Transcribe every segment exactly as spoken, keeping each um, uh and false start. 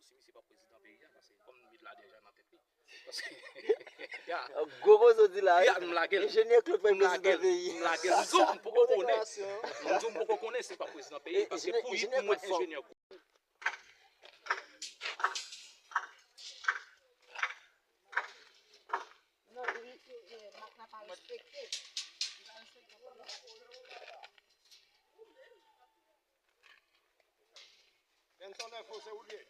si misye p ap prezidan peyi a, paske kòm Mitla deja nan tèt li. Paske, ya, gwo koze w di la, ya, m lage l. Enjenyè Claude pral prezidan peyi a. M lage l. M di w, m poko konnen. M di w, m poko konnen si l p ap prezidan peyi a, paske pou li, pou mwen, enjenyè Claude. Non, li, li, li, Marc la pa respekte. Li pa respekte. Benson Info, se ou l ye.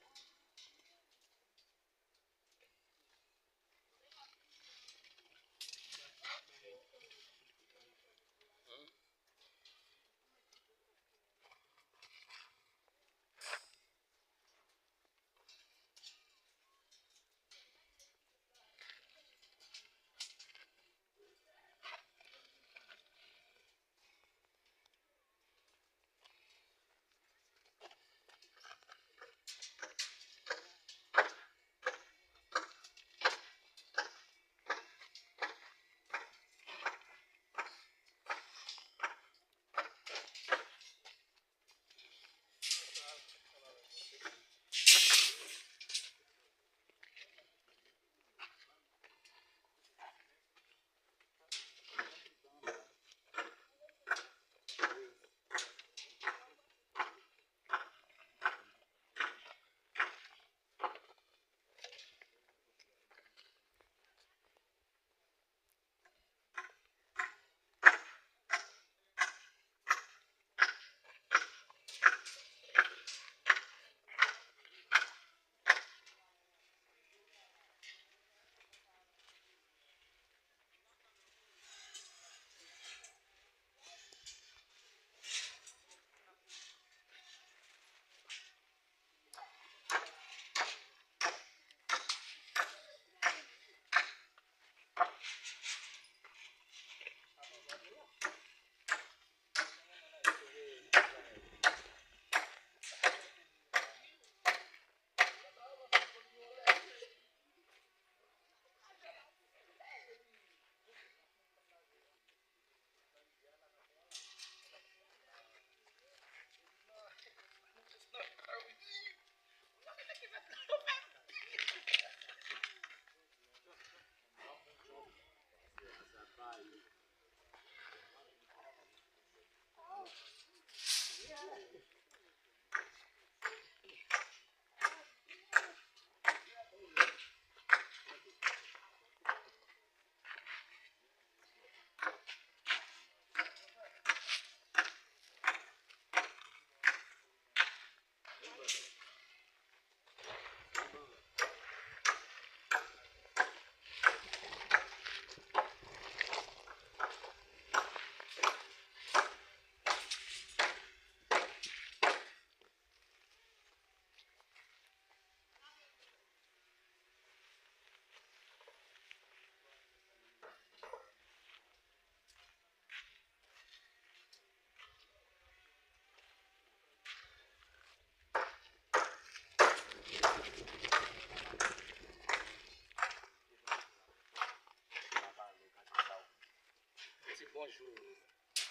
Ti bonjou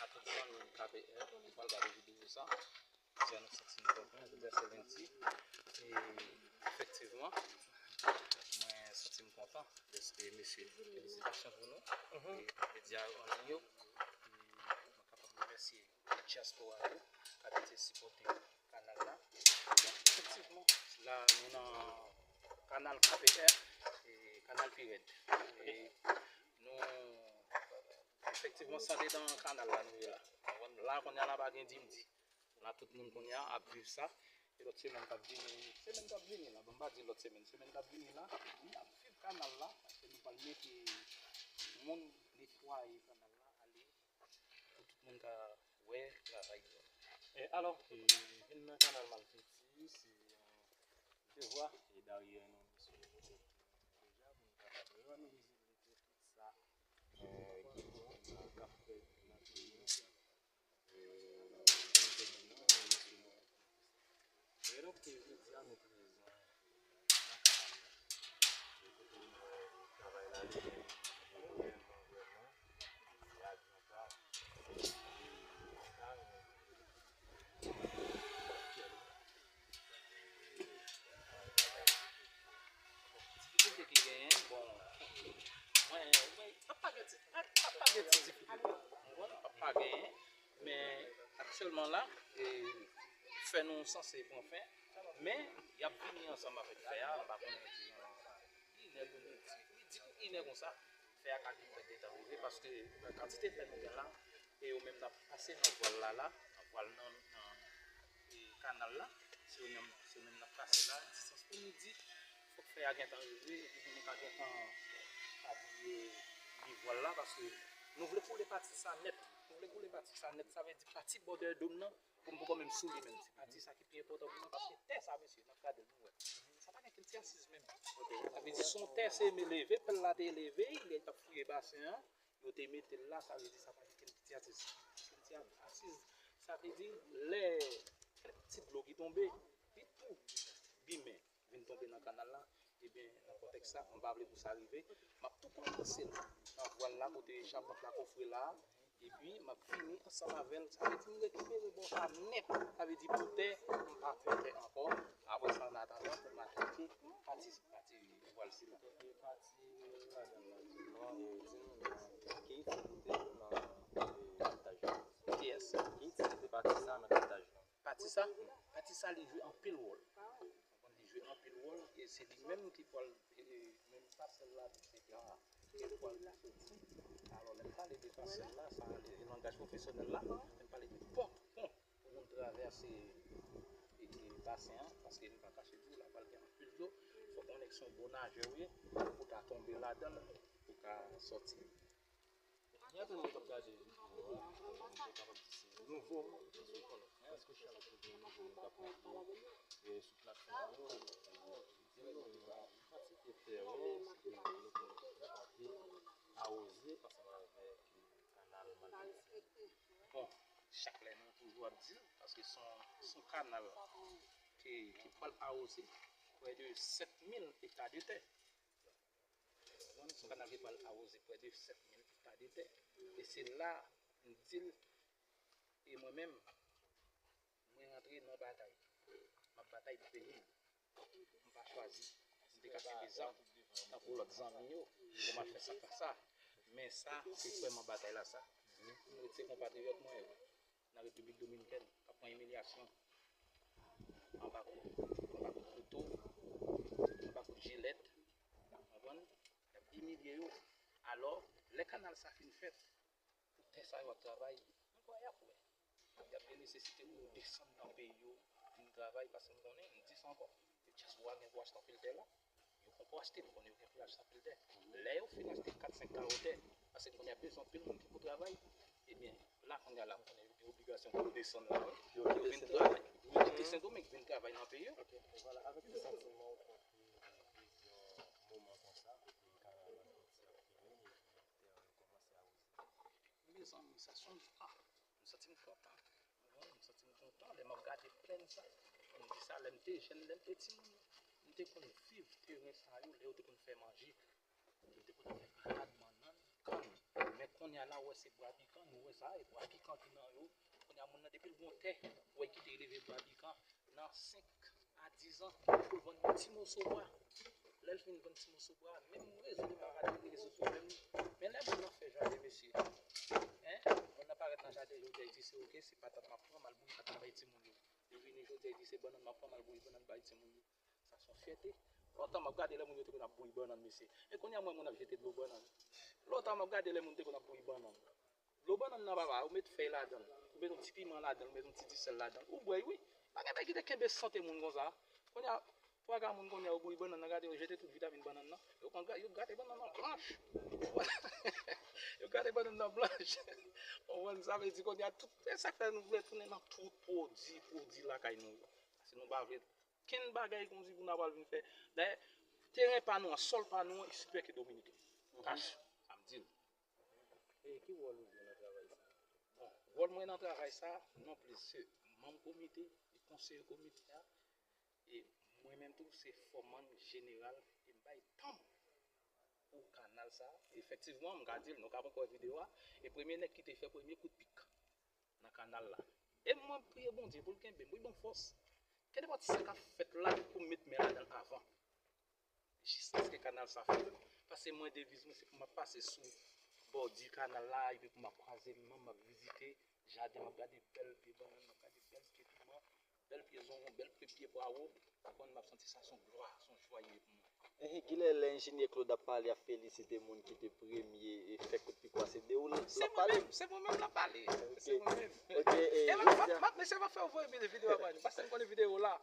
a tout zanmi K P R ki pral gade videyo sa. Jodi a nou santi n kontan, jodi a se lendi. E efektivman, mwen santi m kontan dèske mesye, felisitasyon pou nou. E medya yo, ann yo. E mwen kapab remèsye dyaspora yo k abitye sipòte kanal la. Bon, efektivman, la nou nan kanal K P R, e kanal pi rèd. E nou efektivman se andedan kanal la nou ye la. La kounye a la pa gen dimdi. La tout moun kounye a ap viv sa. E lòt semèn k ap vini, semèn k ap vini la, bon, m pa di lòt semèn, semèn k ap vini la, n ap viv kanal la, paske nou pral mete moun netwaye kanal la, ale pou tout moun ka wè travay yo. E alò, e, vin nan kanal Malfeti, se yon devwa, e dayè nou, nou sou YouTube deja, pou nou kapab rann vizibilite tout sa, e, ki bon, k ap fèt nan peyi nou. Sèlman la, e, fè nou sanse pran fen, men y ap vini ansanm avèk fè a, m pa konnen ki inè pou midi, midi pou inè konsa, fè a ka gen pèt de tan rive, paske kantite fè nou gen la, e yo menm n ap pase nan vwal la, la, nan vwal nan, nan, e, kanal la, se yo menm, se yo menm n ap pase la, distans pou midi, fòk fè a gentan rive, epi pou nou ka gentan abiye mi vwal la, paske nou vle koule pati sa nèt, nou vle koule pati sa nèt, sa vle di pati bòdè do m nan, pou m poko menm sou li menm. Se pati sa ki pi enpòtan pou mwen, paske tè sa, mesye, n ap gade l, nou wè. Sa pa gen kilti asiz menm. Sa vle di, se yon tè, se leve, pèl la te leve, lè l t ap fouye basen an, yo te mete l la, sa vle di, sa pa gen kilti asiz. Kilti asiz, sa vle di, lè kèk ti dlo ki tonbe, li tou bimen vin tonbe nan kanal la, ebyen, nan kontèks sa, m pa vle pou sa rive. M ap tou kòmanse l nan vwal la, kote chapant la kofre la, epi m ap vini ansanm avè l. Sa vle di m rekipere bò sa nèt. Sa vle di pou tè, m pa pè tè ankò. Apre sa, an atandan, pou m atake pati, pati vwal sila. Pati ladan la, di nou, e, di nou, ki itilite nan, e, kaptaj la? Ki itilite pati sa nan kaptaj la? Pati sa, pati sa li jwe anpil wòl. Konprann, li jwe anpil wòl, e se li menm ki pral, e, menm pasèl la, et cetera, ke l pral soti. Alò, lè m pale de pasèl la, sa, e, langaj pwofesyonèl la, lè m pale de pòt, pon, pou moun travèse, e, e, basen an, paske m pa kache di w, la pral gen anpil dlo, fòk konnen ke se yon bon najè w ye, pou w ta tonbe ladan l, pou w ka sòti. Gen anpil moun k ap gade videyo a, e, yo kapab di se nouvo, paske chak jou gen nouvo moun k ap rantre, e, sou platfòm yo, e, di nou, e, kantite tè, e, se ke nou, nou, nou kapab awoze ansanm avèk, e, kanal Malpiti. Bon, chak lè nou toujou ap di l, paske se yon, se yon kanal ki, ki pral awoze prè de sèt mil ekta de tè. Konprann? Se yon kanal ki pral awoze prè de sèt mil ekta de tè. E se la, m di l, e mwen menm, mwen rantre nan batay. M ap batay pou peyi m. M pa chwazi. M te ka kenbe zam, tankou lòt zanmi yo, pou m al fè sa, fè sa. Men sa, se vrèman batay la, sa. M ret se konpatriyòt mwen yo. Nan Repiblik Dominikèn, k ap pran imilyasyon anba kout, anba kout kouto, anba kout jilèt, konprann? Y ap imilye yo. Alò, lè kanal sa fin fèt, pou tè sa yo ap travay, m kwè y ap wè. Y ap gen nesesite pou yo desann nan peyi yo, vin travay, paske m konnen, m di sa ankò, dyaspora gen pou achte anpil tè la. Yo poko achte, m konnen yo gen pou yo achte anpil tè. Lè yo fin achte kat senk kawo tè, paske kounye a bezwen anpil moun ki pou travay, ebyen, la kounye a la, m konnen yo gen obligasyon pou yo desann la, wi. Yo vin travay. Yo kite Sendomeng, vin travay nan peyi yo. Ok, e vwala, avèk ki santiman w konte, e, plizyè moman konsa, kote kanal la soti ap fini, epi tè yo kòmanse awoze? Mezanmi, sa se yon pa. M santi m kontan. Wi, m santi m kontan lè m ap gade plèn sa. M di sa, lè m te jèn, lè m te timoun, m te konn viv teren sa yo, lè yo te konn fè manje. Yo te konn fè grenad, bannann, kann. Men kounye a la, ou wè se bwa pikan, nou wè sa, e bwa pikan ki nan yo. Kounye a, moun nan, depi l gon tè, ou wè ki te leve bwa pikan, nan senk a diz an, pou l vann yon ti moso bwa. Lè l fin vann ti moso bwa, menm rezo li pa ka te rezoud pwoblèm li. Men lè moun nan fè jaden, mesye, en, moun nan parèt nan jaden, jodi a, li di, se oke, se patat m ap pran, m al bouyi patat bay timoun yo. Li vini jodi a, li di, se bannann m ap pran, m al bouyi bannann bay timoun yo. Sa se yon fyète. Lontan, m ap gade lè moun yo te konn ap bouyi bannann, mesye. E kounye a, m wè moun ap jete dlo bannann. Lontan, m ap gade lè moun te konn ap bouyi bannann. Dlo bannann nan, papa, ou met fèy ladan l, ou met yon ti piman ladan l, ou met yon ti disèl ladan l, ou bwè, wi. Pa gen bagay ki te kenbe sante moun konsa. Kounye a, twa ka moun kounye a, yo bouyi bannann nan, gade, yo jete tout vitamin bannann nan. Yo konn ga-, yo gate bannann nan blanch. Yo gate bannann nan blanch. Ou konprann? Sa vle di kounye a, tout, e sa k fè nou vle tounen nan tout pwodui, pwodui lakay nou yo. Si nou pa vle kenn bagay kòmsi pou n ap al vin fè. Dayè, teren pa nou an, sòl pa nou an, li sipè ke dominiken. Kach, sa m di l. E ki wòl ou jwe nan travay sa? Bon, wòl mwen nan travay sa, non plis se manm komite, e konseye komite a, e mwen menm tou, se fòman jeneral, e m bay tan m pou kanal sa. Efektivman, m ka di l, nou ka poko wè videyo a, e premye nèg ki te fè premye kout pik nan kanal la. E mwen priye Bondye pou l kenbe m, pou l ban m fòs. Kenenpòt sa k ap fèt la, pou m met men ladan l avan. Jiskaske kanal sa fèt. Paske mwen, deviz mwen, se pou m ap pase sou bòdi kanal la, epi pou m ap kwaze moun, m ap vizite, jaden, m ap gade bèl pye bannann, m ap gade bèl pye piman, bèl pye zonyon, bèl pye, pye pwawo. Ou konprann, m ap santi sa se yon glwa, se yon jwa li ye pou mwen. Ehe, kilè lè Enjenyè Claude ap pale, ap felisite moun ki te premye e fè kout pikwa, se de ou l ap pale? Se mwen menm, se mwen menm l ap pale. Se mwen menm. Ok, e, e, m ap, m ap, mesye, m ap fè w voye videyo a ba nou, paske m konnen videyo la.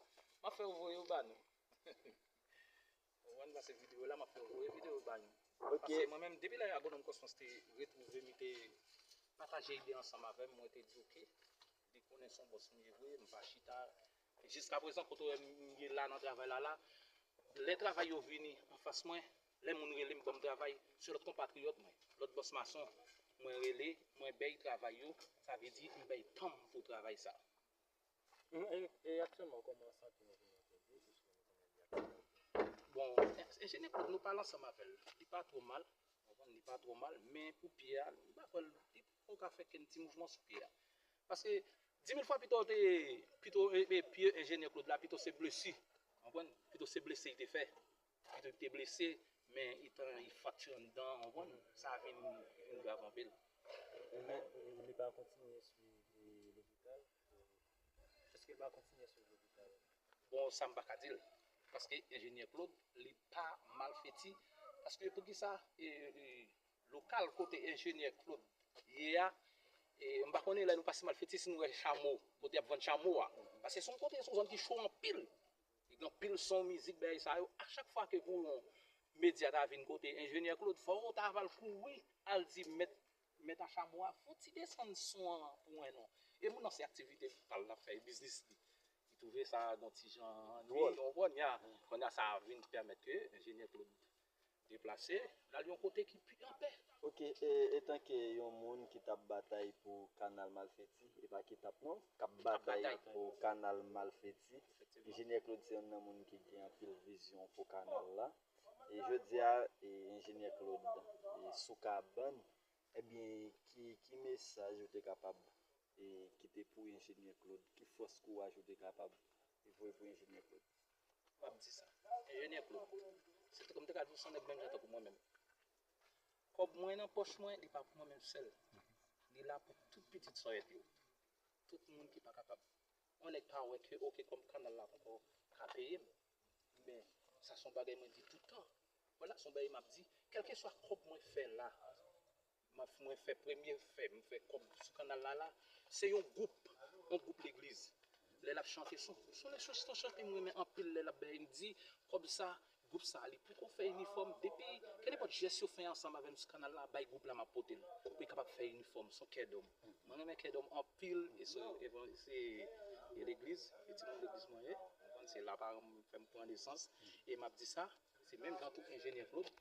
M ap fè w voye yo ba nou. Ou konprann, paske videyo la, m ap fè w voye videyo ba nou. Ok. Paske mwen menm, depi lè Agwonòm Cosmos te retwouve m, li te pataje ide ansanm avè m, mwen te di, ok, li konnen se yon bòs m ye vre, m pa chita. Jiskaprezan, kote w wè m ye la nan travay la, la, lè travay yo vini anfas mwen, lè moun rele m ban m travay, se lòt konpatriyòt mwen, lòt bòs mason, mwen rele, mwen bay travay yo, sa vle di m bay tan m pou travay sa. E, e aktyèlman, kòman w santi w konnen pwodui, piske nou konnen li aktyèlman? Bon, en-, enjenyè Claude, nou pale ansanm avè l. Li pa twò mal, w konprann, li pa twò mal, men pou pye a, m pa kwè l, li poko ka fè kenn ti mouvman sou pye a. Paske, di mil fwa pito te, pito, e, e, pye enjenyè Claude la, pito se blesi. W konprann? Pito se blesi li te fè. Pito li te blese, men li te, li frakti anndan, w konprann? Sa vin, vin grav anpil. Men, e, li pa kontinye swiv, e, lopital? Èske l pa kontinye swiv lopital? Bon, sa m pa ka di l. Paske enjenyè Claude, li pa malfeti. Paske poukisa, e, e, lokal kote enjenyè Claude ye a, e, m pa konnen lè nou pase malfeti si nou wè chamo, kote y ap vann chamo a. Paske se yon kote, se yon zòn ki cho anpil. Li gen anpil son, mizik, bagay sa yo. A chak fwa ke pou yon medya ta vin kote enjenyè Claude, fò w ta va l kouri al di mèt, mèt a chamo a, fè yon ti desann son an pou mwen non. E moun nan se aktivite pa l l ap fè, e biznis li. Li twouve sa yon ti jan dwòl, w konprann, ya. Kounye a sa vin pèmèt ke enjenyè Claude deplase, l al yon kote ki pi anpè. Ok, e, etanke yon moun ki t ap batay pou kanal Malfeti, e pa ki t ap non, k ap batay pou kanal Malfeti, enjenyè Claude se youn nan moun ki gen anpil vizyon pou kanal la. E jodi a, e, enjenyè Claude, e, sou kabann, ebyen, ki, ki mesaj ou te kapab, e, kite pou enjenyè Claude? Ki fòs kouraj ou te kapab voye pou enjenyè Claude? M ap di sa. Enjenyè Claude, se te kòm te ka di w se yon nèg menm jan tankou mwen menm. Kòb mwen nan pòch mwen, li pa pou mwen menm sèl. Li la pou tout pitit sòyèt yo. Tout moun ki pa kapab. Yon nèg pa wè ke, ok, kòm kanal la poko ka peye m. Men, sa se yon bagay mwen di tout tan. Vwala, se yon bagay m ap di. Kèlkeswa kòb mwen fè la, m ap, mwen fè premye fè, m fè kòb sou kanal la la, se yon gwoup, yon gwoup legliz. Lè l ap chante, se yon, se yon enstitisyon chante m renmen anpil lè l ap bay, m di, kòb sa, gwoup sa, li poko fè inifòm, depi, kenenpòt jès yo fè ansanm avè m sou kanal la, bay gwoup la, m ap pote l, pou li kapab fè inifòm, se yon kè dòm. Mwen renmen kè dòm anpil, e se, e se, e legliz, e timoun legliz mwen ye, w konprann, se la paran m fè m pran nesans, e m ap di sa, se menm jan tou enjenyè Claude,